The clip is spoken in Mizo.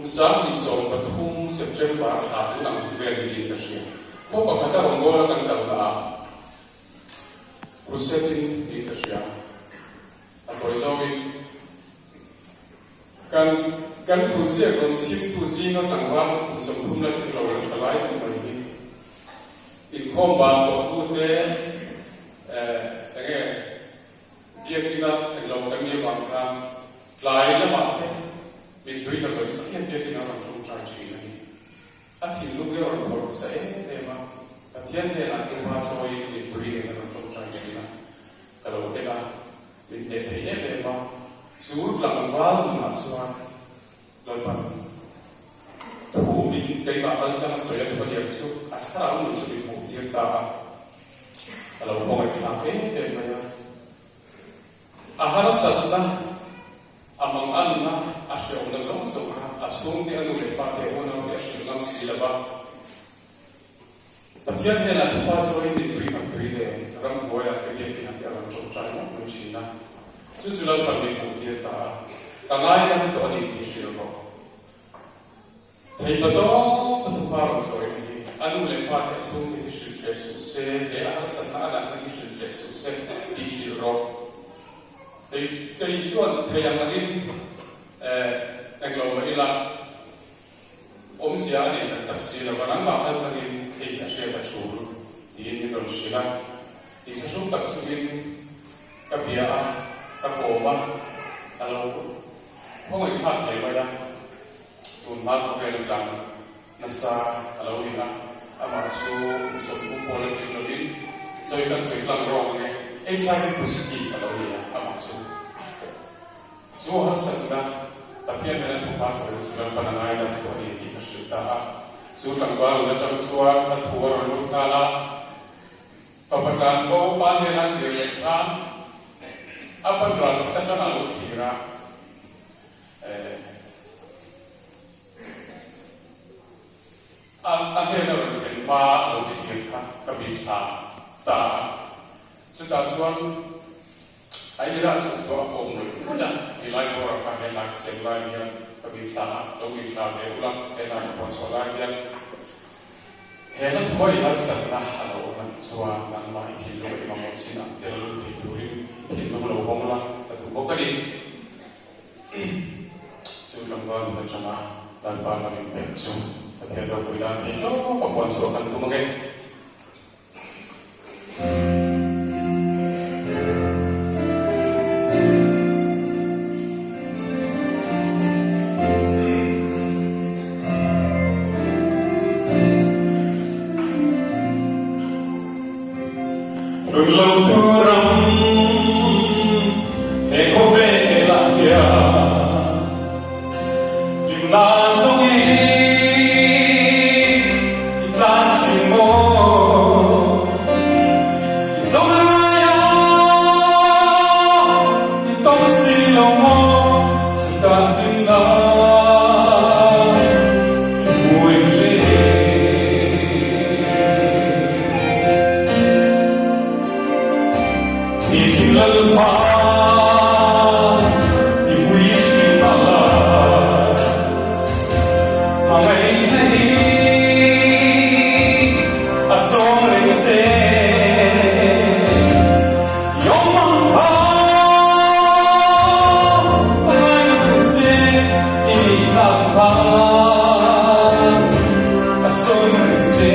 Kum 2013 September thla tun ang vel niin ka hria. Khaw pakhata rawngbawla kan kalna ah crusade in niin ka hria. A tawi zawngin kan kan thu ziak rawn chhimtu zinga tlangval kum 30 la tling lo la tha lai tak mai hi inkhawm ban tawh tute eh enge Biakina englo kan nih avang khan tlai lamah te mittui tla zawih zawih hian biakina rawn ṭawngṭai ṭhin a ni. A thinlung hi a rawn phawrh nasa em em a, Pathian hnenah thuhma chawiin mittui nen a rawn ṭawngṭai ṭhin a, ka lo en a, min hneh thei em em a, chu tlangval nunah chuan Lalpan thu min keimah kaltlang a sawi a duh a niang chu a thlarau nun chu min hmuh tir ta a, ka lo khawngaih thlak em em mai a. A harsatna, a manganna, a hreawmna zawng zawng kha a chhungte, a nu leh pa te, a unaute a hrilh ngam si lo va. Pathian hnenah thupa chawiin mittui kan tui leh ramhnuaiah te biakinah te a rawn tawngtai ngawt mai thin a. Chu chu Lalpan min hmuh tir ta a, ka ngaidam tawh a ni tih hrilh rawh. Theipa tawpa thupa rawn chawi na hi a nu leh pa te a chhungte hi hrilh hreh suh se, he a harsatna a natna hi hrilh hreh suh se tih hrilh rawh. Kei kei chuan thei ang angin eh englo mah ila, Awmzia a nei tak tak si lo va, nangmah kal thlangin hei a hriat a ṭul tiin min rawn hrilh a. Inthlahrung tak chungin ka bia a, ka kawm a, ka lo khawngaihthlak hle mai a. Tun hma khawvel a tlang nasa a lo ni a, amah chu 30 pawl a tling lovin sawi kan sawi tlang rawng nge HIV positive a lo ni a, amah chu. Chu harsatna Pathian hnena thupha chawi chu Lalpan a ngaidam tawh a ni tih ka hrilh ta a. Chu tlangval nun atang chuan a thu a rawn lut nghal a. Fapa tlan bo pa hnena kir leh khan a pan ral khat atang a lo thlir a. Eh. A a hnena rawn thlen hma a lo thlir kha ka bihthla ta a. Chutah chuan. A irah chu tuah fawm mawlh mawlh a, ti lai bawrah khan he lai siam lai hian ka bihthla a, lo bihthla ve ula, he lai ka puan chhuah lai hian he hla thuai harsatna a lo awm a nih chuan nangmah i thinlung i mamawh chin ang te lo lut thei turin i thinlung lo hawng la ka duh bawk a ni. Chu tlangval nun atanga Lalpa lam inpek chu Pathian ropui nan thei tawp a puan chhuah kan tum ange. Run lo tur ram he khawvelah hian Hlimna zawng i i tlan thin maw? I zawng lai a i tawng si lo maw? Chutah hlimna i hmui hle. Ni thim Lalpa i vui hrim a, hmangaihna hi a sawm reng che. I awm ang kha a ngaihtu che, i nihna kha a sawm reng che.